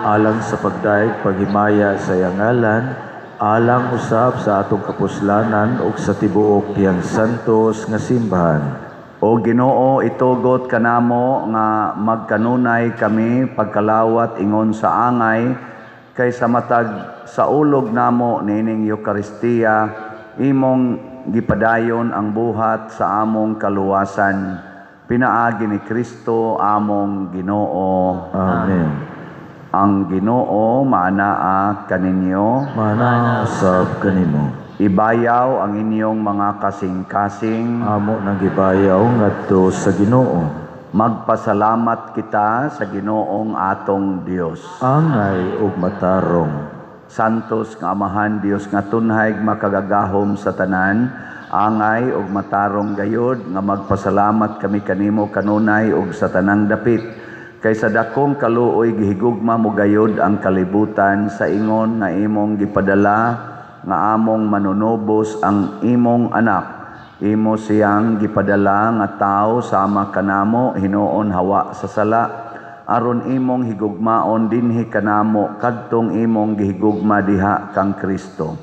alang sa pagdayeg paghimaya sa iyang ngalan, alang usab sa atong kapuslanan ug sa tibuok diyang santos nga simbahan. O Ginoo, itugot kanamo nga magkanunay kami pagkalawat ingon sa angay, kay sa matag sa ulog namo niining Eukaristiya, imong gipadayon ang buhat sa among kaluwasan. Pinaagi ni Kristo among Ginoo. Amen. Ang Ginoo maanaa kaninyo. Maanaa usab kanimo. Ibayaw ang inyong mga kasing-kasing. Amo nang gibayaw ngadto sa Ginoo. Magpasalamat kita sa Ginoong atong Dios. Angay ug matarong. Santos nga Amahan, Dios nga tunhay makagagahom sa tanan, angay ug matarong gayod nga magpasalamat kami kanimo kanunay ug sa tanang dapit. Kay sa dakong kaluoy gihigugma mo gayod ang kalibutan sa ingon nga imong gipadala nga among manunubos ang imong anak. Imo siyang gipadala nga tao sama kanamo hinuon hawa sa sala, aron imong higugmaon dinhi kanamo kadtong imong gihigugma diha kang Kristo.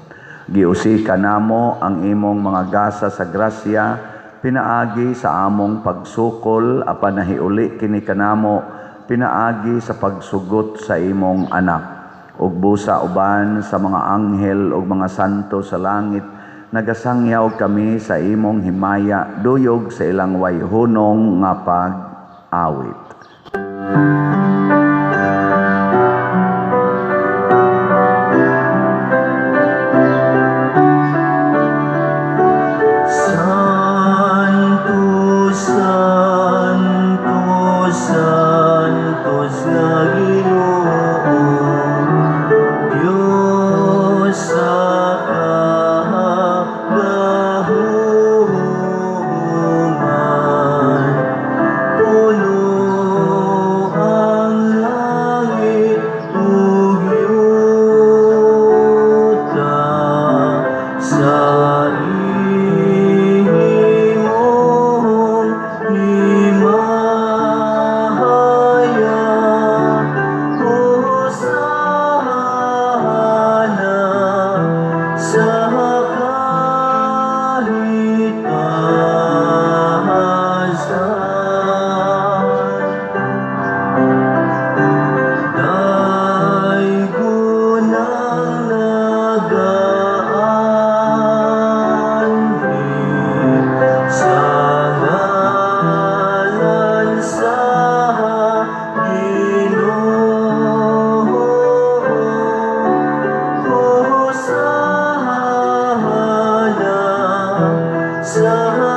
Giusi kanamo ang imong mga gasa sa grasya pinaagi sa among pagsukol, apan nahiuli kini kanamo pinaagi sa pagsugot sa imong anak. Ug busa uban sa mga anghel ug mga santo sa langit, nagasangyaw kami sa imong himaya duyog sa ilang wayhunong nga pag-awit. Taas nga Ginoo, Diyos sa kagahuman, puno ang langit ug yuta sa imong himaya. Hosana sa kahitasan. Daygon ang nagaanhi sa ngalan sa Ginoo. Hosana sa kahitasan.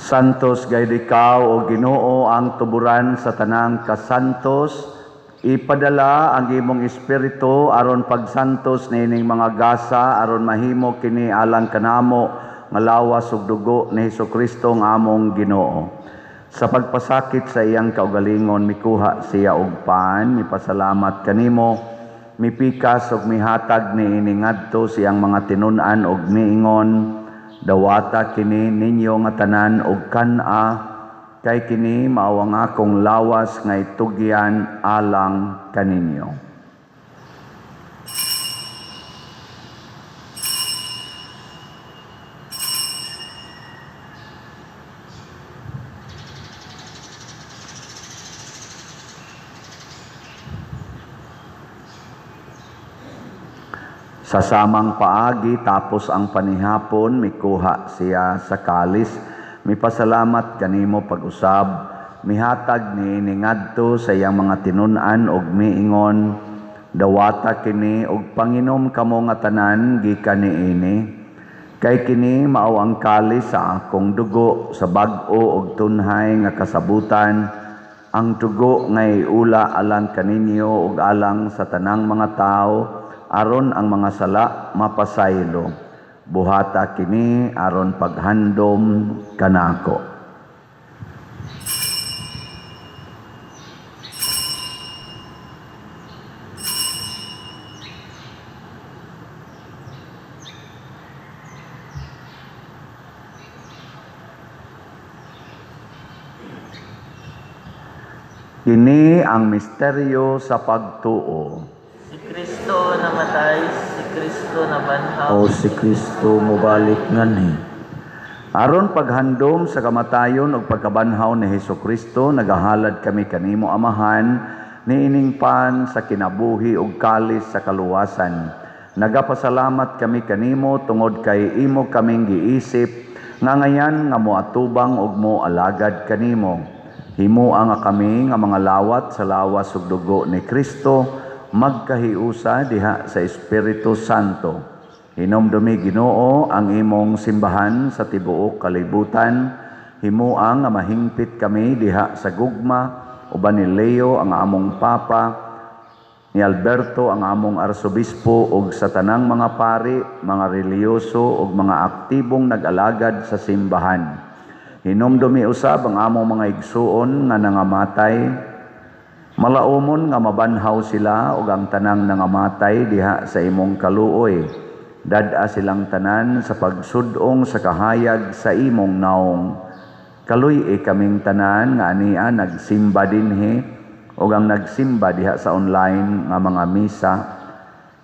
Santos gayud ikaw o Ginoo, ang tuburan sa tanang kasantos. Ipadala ang imong espiritu aron pagsantos niining mga gasa, aron mahimo kini alang kanamo nga lawas ug dugo ni Hesukristo nga among Ginoo. Sa pagpasakit sa iyang kaugalingon, mikuha siya og pan, mipasalamat kanimo, mipikas ug mihatag niini ngadto sa iyang mga tinun-an ug miingon: "Dawata kini ninyo nga tanan og kan-a, kay kini mao ang akong lawas nga itugyan alang kaninyo." Sa samang paagi, tapos ang panihapon, mikuha siya sa kalis, mipasalamat kanimo pag-usab, mihatag niini ngadto sa iyang mga tinun-an og miingon: "Dawata kini og panginom kamo nga tanan gikan niini, kay kini mao ang kalis sa akong dugo sa bag-o og tunhay nga kasabutan, ang dugo nga iula alang kaninyo ug alang sa tanang mga tawo aron ang mga sala mapasaylo. Buhata kini aron paghandom kanako." Kini ang misteryo sa pagtuo. Si Kristo namatay, si Kristo nabanhaw. O si Kristo mobalik nganhi. Aron paghandom sa kamatayon ug pagkabanhaw ni Hesukristo, nagahalad kami kanimo, Amahan, niining pan sa kinabuhi ug kalis sa kaluwasan. Nagapasalamat kami kanimo tungod kay imo kaming giisip nga ngayan nga moatubang ug moalagad kanimo. Himoa nga kami nga mga lawat sa lawas ug dugo ni Kristo magkahiusa diha sa Espiritu Santo. Hinomdumi, Ginoo, ang imong simbahan sa tibuok kalibutan. Himoa nga mahingpit kami diha sa gugma uban ni Leo ang among Papa, ni Alberto ang among Arsobispo, ug sa tanang mga pari, mga relihiyoso ug mga aktibong nag-alagad sa simbahan. Hinomdumi usab ang among mga igsuon nga nangamatay. Malaumon nga mabanhaw sila ug ang tanang nangamatay diha sa imong kaluoy. Dad-a silang tanan sa pagsud-ong sa kahayag sa imong naong. Kaluy-i kaming tanan nga ania nagsimba dinhi ug ang nagsimba diha sa online nga mga misa.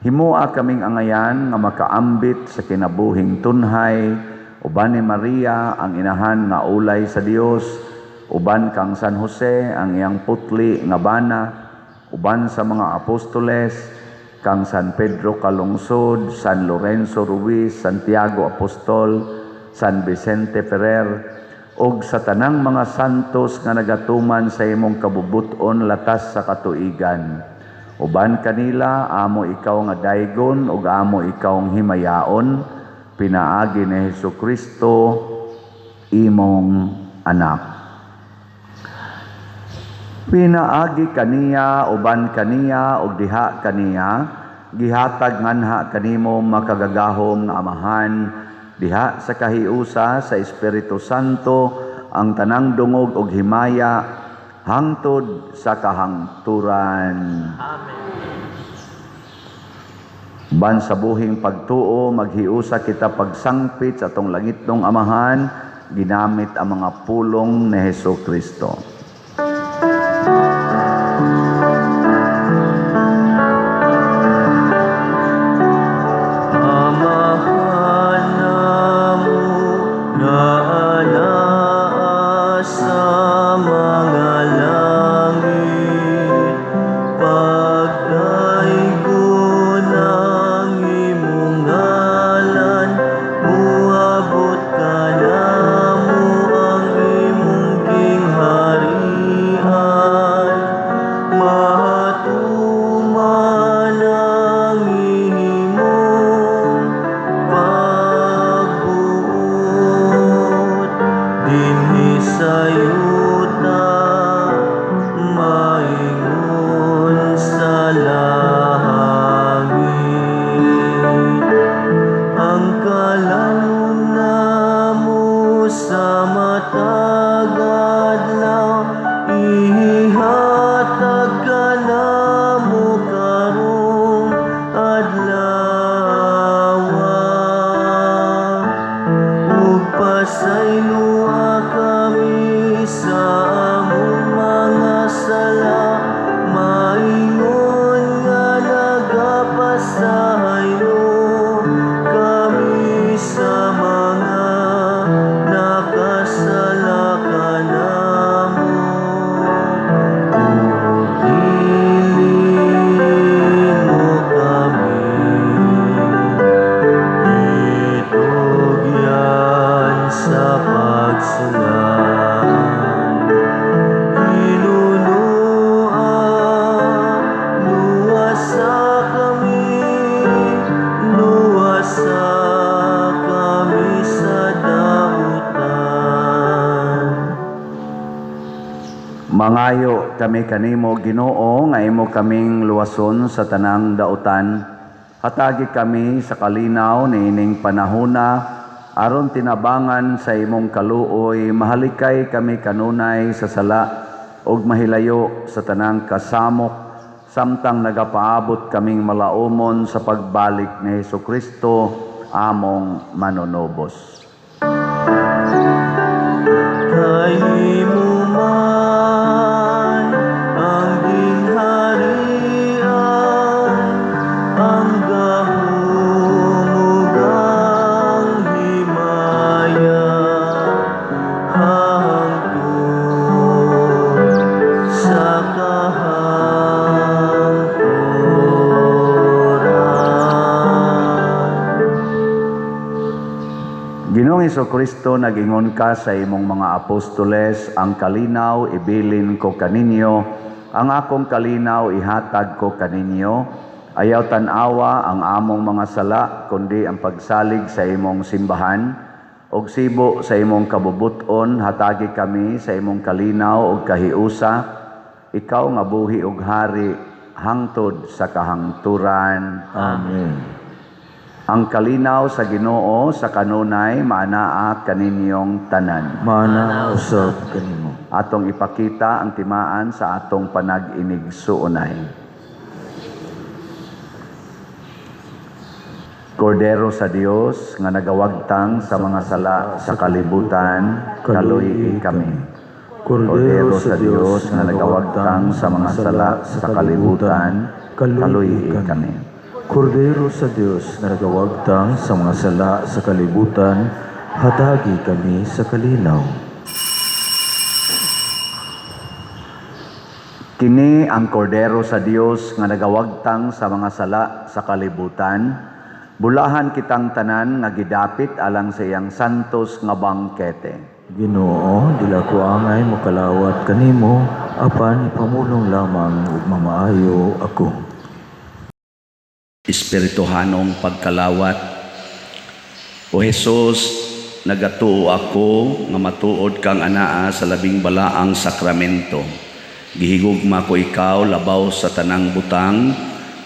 Himoa kaming angayan nga makaambit sa kinabuhing tunhay uban ni Maria ang inahan nga ulay sa Dios, uban kang San Jose ang iyang putli nga bana, uban sa mga apostoles, kang San Pedro Calungsod, San Lorenzo Ruiz, Santiago Apostol, San Vicente Ferrer, ug sa tanang mga santos nga nagatuman sa imong kabubut-on latas sa katuigan. Uban kanila amo ikaw nga daygon ug amo ikaw himayaon pinaagi ni Hesus Kristo imong anak. Pinaagi kaniya, uban kaniya ug diha kaniya, gihatag nganha kanimo makagagahom nga Amahan diha sa kahiusa sa Espiritu Santo ang tanang dungog ug himaya hangtod sa kahangturan. Amen. Ban sa buhing pagtuo, maghiusa kita pagsangpit sa atong langitnong Amahan, ginamit ang mga pulong ni Hesus Kristo. Amahan namo nga anaa sa mga langit, pagdaygon ang imong ngalan, muabot kanamo ang imong gingharian, mahatuman ang imong pagbuot dinhi sa yuta maingon sa langit. Ang kalamon namo sa matag adlaw ihatag kanamo karong adlaw, ug pasayloa kami sa among mga sala maingon nga nagapasaylo kami sa mga nakasala kanamo, ug dili mo kami itugyan sa pagsulay. Hinunua, luwasa kami, luwasa kami sa dautan. Mangayo kami kanimo, Ginoo, nga imo kaming luwason sa tanang dautan. Hatagi kami sa kalinaw niining panahona aron tinabangan sa imong kaluoy mahalikay kami kanunay sa sala ug mahilayo sa tanang kasamok samtang nagapaabot kaming malaumon sa pagbalik ni Hesus Kristo among manunubos. Kay imo man ang gingharian, ang gahom ug ang himaya, hangtod sa kahangturan. Ginoong Kristo, nag-ingon ka sa imong mga apostoles, "Ang kalinaw ibilin ko kaninyo, ang akong kalinaw ihatag ko kaninyo. Ayaw tan-awa ang among mga sala, kundi ang pagsalig sa imong simbahan. Og sibo sa imong kabubuton, hatagi kami sa imong kalinaw ug kahiusa. Ikaw nga buhi ug hari hangtod sa kahangturan." Amen. Ang kalinaw sa Ginoo sa kanunay maanaa kaninyong tanan. Maana usab kanimo. Atong ipakita ang timaan sa atong panag-inigsuonay. Kordero sa Dios nga nagawagtang sa mga sala sa kalibutan, kaluy-i kami. Kordero sa Dios nga nagawagtang sa mga sala sa kalibutan, kaluy-i kami. Kordero sa Dios nga nagawagtang sa mga sala sa kalibutan, hatagi kami sa kalinaw. Kini ang Kordero sa Dios nga nagawagtang sa mga sala sa kalibutan. Bulahan kitang tanan nga gidapit alang sa iyang santos nga bangkete. Ginoo, dili ako angay mokalawat kanimo, apan ipamulong lamang ug mamaayo ako. Espirituhanong pagkalawat. O Hesus, nagatuo ako nga matuod kang anaa sa labing balaang sakramento. Gihigugma ko ikaw labaw sa tanang butang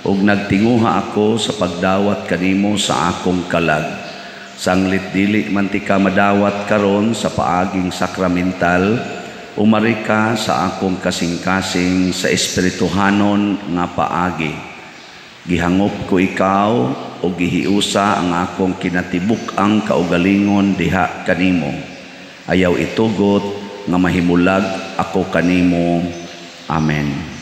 ug nagtinguha ako sa pagdawat kanimo sa akong kalag. Sanglit dili man tika madawat karon sa paaging sakramental, umari ka sa akong kasing-kasing sa espirituhanon nga paagi. Gihangop ko ikaw o gihiusa ang akong kinatibuk-ang kaugalingon diha kanimo. Ayaw itugot nga mahimulag ako kanimo. Amen.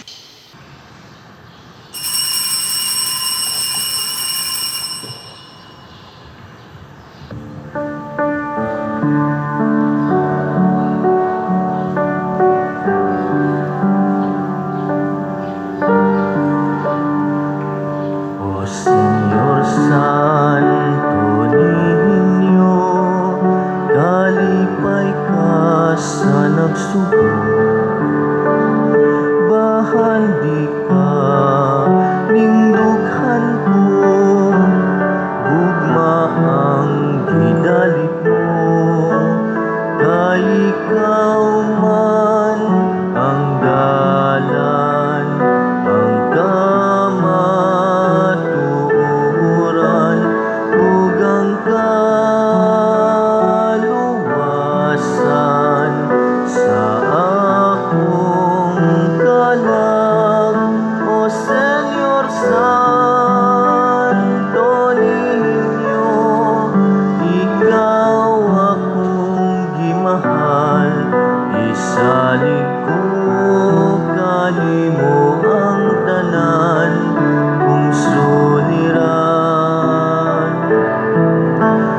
O Señor Santo Niño, kalipay ka sa nagsugo. Bahan di ka nindughan ko, gugma ang gidalit mo. Kay ikaw man ang dalan, ang kamatuoran, ug ang kaluwasan sa akong kalag. O Señor Santo Niño, ikaw akong gimahal, isalig ko kanimo ang tanan kong suliran.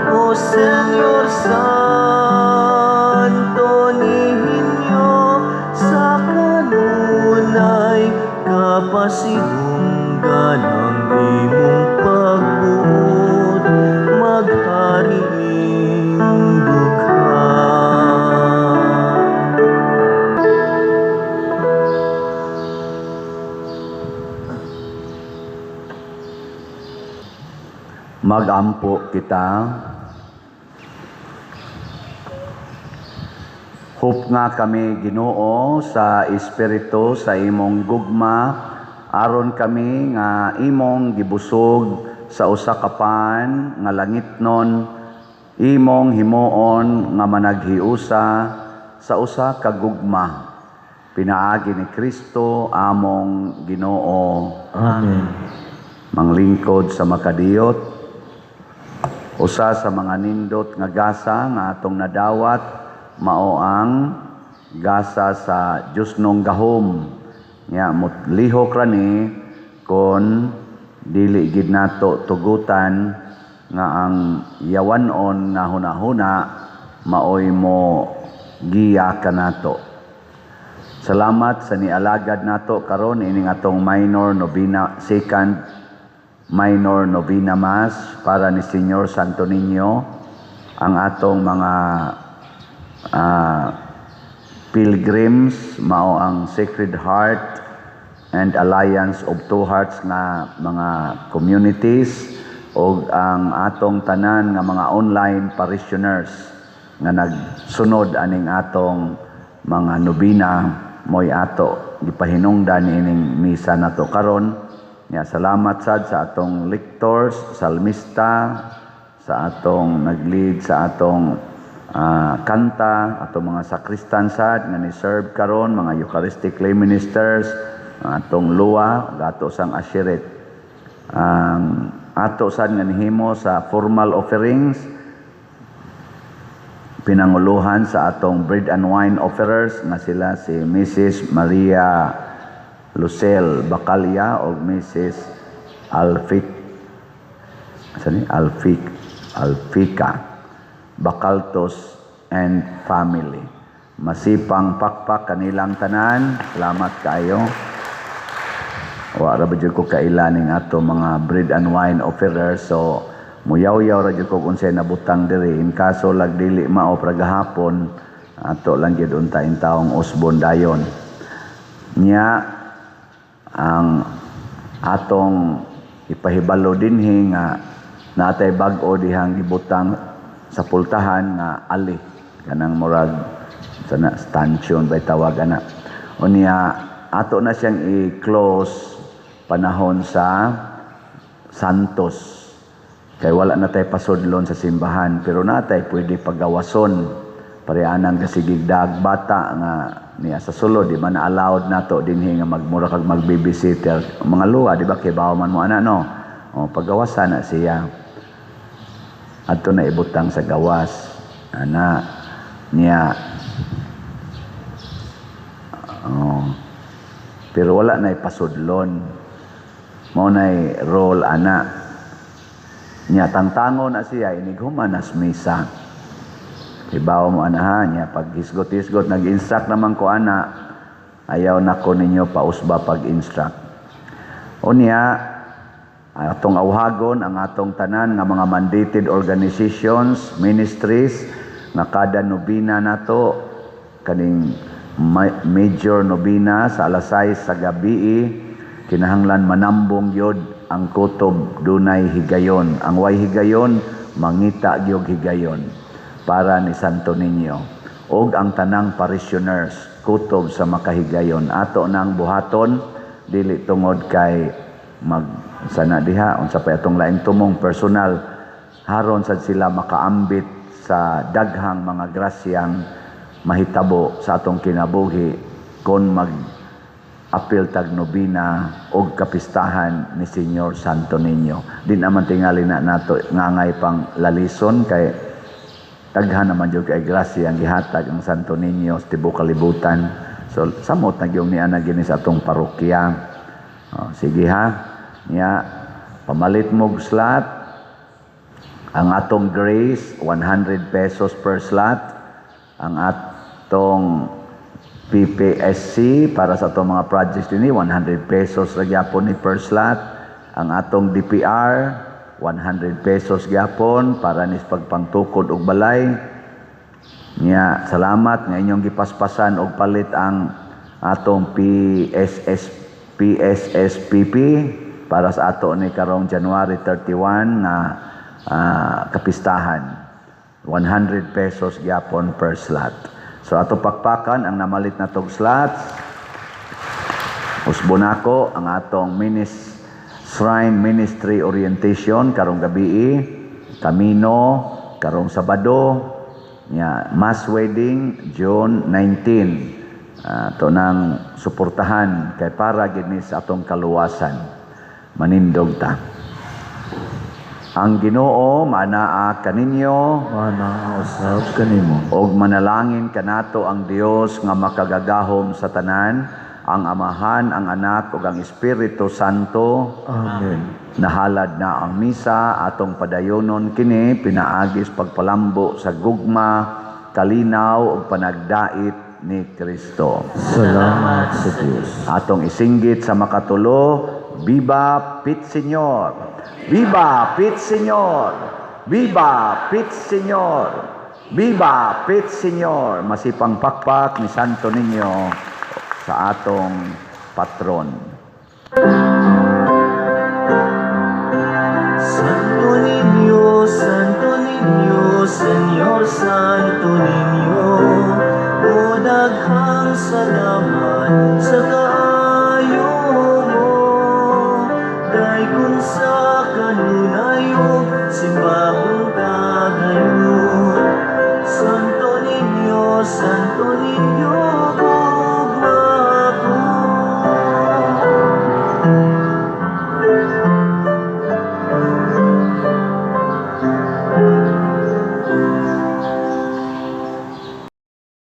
O Señor Santo Niño, sa kanunay kapasidunggan ang imong pagbuot, maghari ning dughan. Magampo kita. Hupnga kami, Ginoo, sa espiritu sa imong gugma, aron kami nga imong gibusog sa usa ka pan nga langitnon, imong himuon nga managhiusa sa usa ka gugma pinaagi ni Kristo among Ginoo. Amen. Manglingkod sa makadiyot, usa sa mga nindot nga gasa nga atong nadawat mao ang gasa sa Diyosnong gahom. Nya motlihok ra ni kon dili gid nato tugutan nga ang yawan-on nga hunahuna maoy mo giya kanato. Salamat sa nialagad nato karon ining atong minor novena, second minor novena mass para ni Señor Santo Niño, ang atong mga pilgrims mao ang Sacred Heart and Alliance of Two Hearts nga mga communities og ang atong tanan nga mga online parishioners nga nagsunod aning atong mga nobena, moy ato gipahinungdan ining misa nato karon. Nya salamat sad sa atong lectors, salmista, sa atong nag-lead sa atong kanta, atong mga sakristan sad nga ni-serve karon, mga Eucharistic lay ministers, ang atong luwa, ug ato sang ashiret. Ang ato sad nga nihimo sa formal offerings, pinanguluhan sa atong bread and wine offerers nga sila si Mrs. Maria Lucel Bacalia o Mrs. Alfik, saan ni? Alfik, Alfika Bacaltos and family. Masipang pakpak kanilang tanan. Salamat kayo. Wa ra ba jud ko kaila ning ato mga bread and wine offerers, so muyaw-yaw ra jud ko kung unsay nabutang diri in kaso lag dili mao pra gahapon. Ato lang gyud unta taong usbon dayon. Nya ang atong ipahibalo dinhi nga natay bag-o dihang gibutang sa pultahan nga ali kanang murag sana stanchion bay tawag ana. Unya ato na siyang i-close panahon sa Santos kay wala na tay pasudlon sa simbahan, pero natay pwede pagawason pareanang kasigig dag bata nga niya sa sulod. Di ba na allowed nato dinhi nga magmura kag mag-babysitter, mga luwa, di ba? Kay bawo man mo ana, no? O, pagawasan na siya, adto na ibutang sa gawas ana niya. Oh. Pero wala na ipasudlon, mao nay role ana niya. Tangtango na siya inig human nas misa. Ibaw mo ana ha. Niya pag hisgot-hisgot, nag-instruct naman ko ana, ayaw na ko ninyo pausba pag-instruct. Unya atong awhagon ang atong tanan nga mga mandated organizations, ministries, nga kada nobina nato, kaning major nobena sa alas 6 sa gabi, kinahanglan manambong gyud ang kutob dunay higayon. Ang way higayon, mangita gyud higayon para ni Santo Niño. Og ang tanang parishioners kutob sa makahigayon. Ato nang buhaton, dili tungod kay mag sana diha unsa pa atong laing tumong personal, haron sad sila makaambit sa daghang mga grasyang mahitabo sa atong kinabuhi kon mag apil tag nobina og kapistahan ni Señor Santo Niño. Di naman tingali na nato ngangay pang lalison kay daghan naman jud kay grasya ang gihatag ang Santo Niño sa tibuok kalibutan. So samot na gyud niya na gini sa atong parokya. Oh, sige ha. Nya pamalit mo og slot. Ang atong grace, 100 pesos per slot. Ang atong PPSC para sa atong mga projects dinhi, 100 pesos ra gyapon ni per slot. Ang atong DPR, 100 pesos gyapon para ni pagpangtukod og balay. Nya salamat nga inyong gipaspasan og palit ang atong PSS PSSPP para sa ato ni karong January 31 nga kapistahan. 100 pesos gyapon per slot. So ato pakpakan ang namalit na tog slots. Usbon nako ang atong Shrine Ministry Orientation karong gabi, Camino karong Sabado, nya mass wedding June 19. To nang suportahan kay para gid ni sa atong kaluwasan. Manindog ta. Ang Ginoo maanaa kaninyo. Mana usab kanimo. Og manalangin kanato ang Dios nga makagagahom sa tanan, ang Amahan, ang Anak ug ang Espiritu Santo. Amen. Nahalad na ang misa, atong padayonon kini pinaagis pagpalambo sa gugma, kalinaw ug panagdait ni Kristo. Salamat sa Dios. Atong isinggit sa makatulo, Viva Pit Señor! Viva Pit Señor! Viva Pit Señor! Viva Pit Señor! Masipang pakpak ni Santo Niño sa atong patron.